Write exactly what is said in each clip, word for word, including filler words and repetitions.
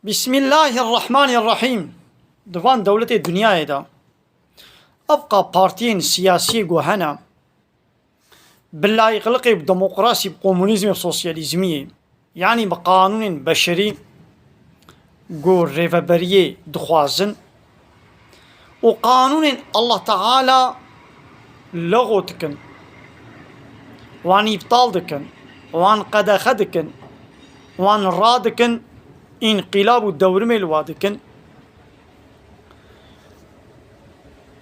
Bismillahirrahmanirrahîm. Di van dewletê dinyayê de evqa partiyên siyasiyê ku hene, bi layîqliqê, bi demokrasî, bi komunîzmê, bi sosyalîzmiyê, yanî bi qanûnên beşerî ku rêveberiyê dixwazin û qanûnên Allah Teala lexo dikin, wan îptal dikin, wan qedexe dikin, wan radikin, înqîlab û dewrimê li wa dikin.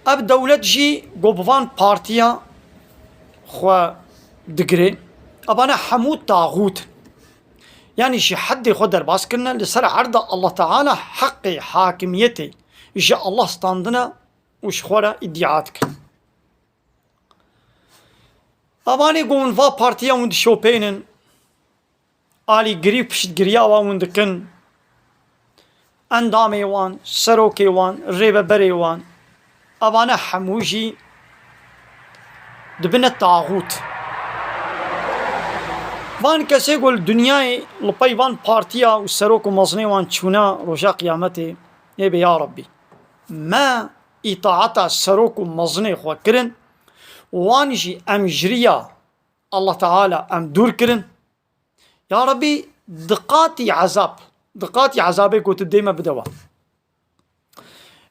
Ev dewlet jî ku bi van partiya xwe digire, evane hemû taxût in. Yanî ji heddê xwe derbas kirine, li ser erda Allah Teala heqê hakimiyetê ji Allah standine û ji xwe re îdîa dikin. Evanê ku hûn va partiya hûn dişopênin, alîgirî û piştgiriya wan hûn dikin, endamê wan, serokê wan, rêveberê wan, evane hemû jî dibine taxût. Van kesê ku li dinyayê li pey van partiya û serok û mezinê wan çûne roja qiyametê, ê bê ya Rebbî, me îtaeta serok û mezinê xwe kirin, wan jî em ji riya Allah Teala em dûr kirin. Ya Rebbî, di qatî ezab, di qatî ezabê ku tu dê me bide wan.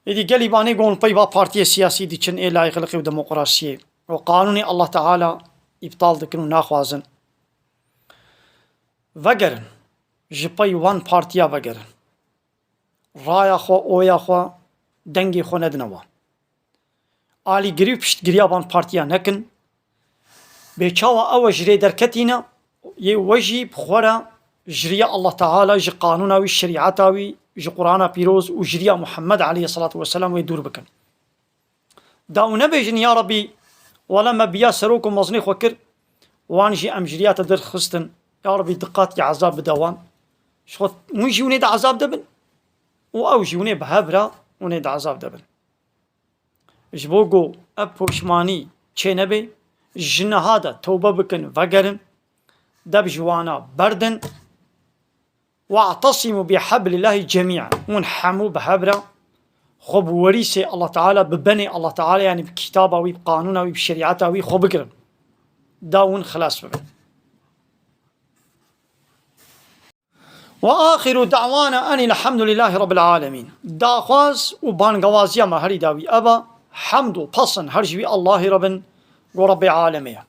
Êdî gelî vanê gon pey va partiyê siyasî diçin ê layîqliqê û demokrasiyê û qanûnê Allah Teala îptal dikin û naxwazin. Vegerin, ji pey wan partiya vegerin. Raya xwe, oya xwe, dengê xwe nedine wan. Alîgirî û piştgiriya van partiya nekin. Bê çawa ew e ji rê derketîne, yê we jî bi xwe re ji riya Allah Teala, ji qanûna wî, şerîeta wî, ji Qur'ana pîroz û ji riya Muhammed aleyhisselatu vesselam wê dûr bikin. Da û nebêjin, ya Rebbî, wela me biya serok û mezinê xwe kir, wan jî em ji riya te derxistin. Ya Rebbî, di qatî ezab bide wan. Ji xwe hûn jî hûnê di ezab de bin û ew jî hûnê bi hev re hûnê di ezab de bin. Ji bo ku ev poşmanî çênebe, ji niha de tewbe bikin, vegerin, deb ji wana berdin. "Wa'tesimu bi hablillahi cemî'en." Hûn hemû bi hev re xwe bi werîsê Allah Teala, bi benê Allah Teala, yanî bi kitaba wî, bi qanûna wî, bi şerîeta wî xwe bigirin. Da hûn xilas bibin. "Ve axiru da'wana enil hamdülillahi rabbil alemin." Daxwaz û bangewaziya me herî dawî ev e, hemd û pesin her ji wî Allahî re bin, ku Rebbê alemê ye.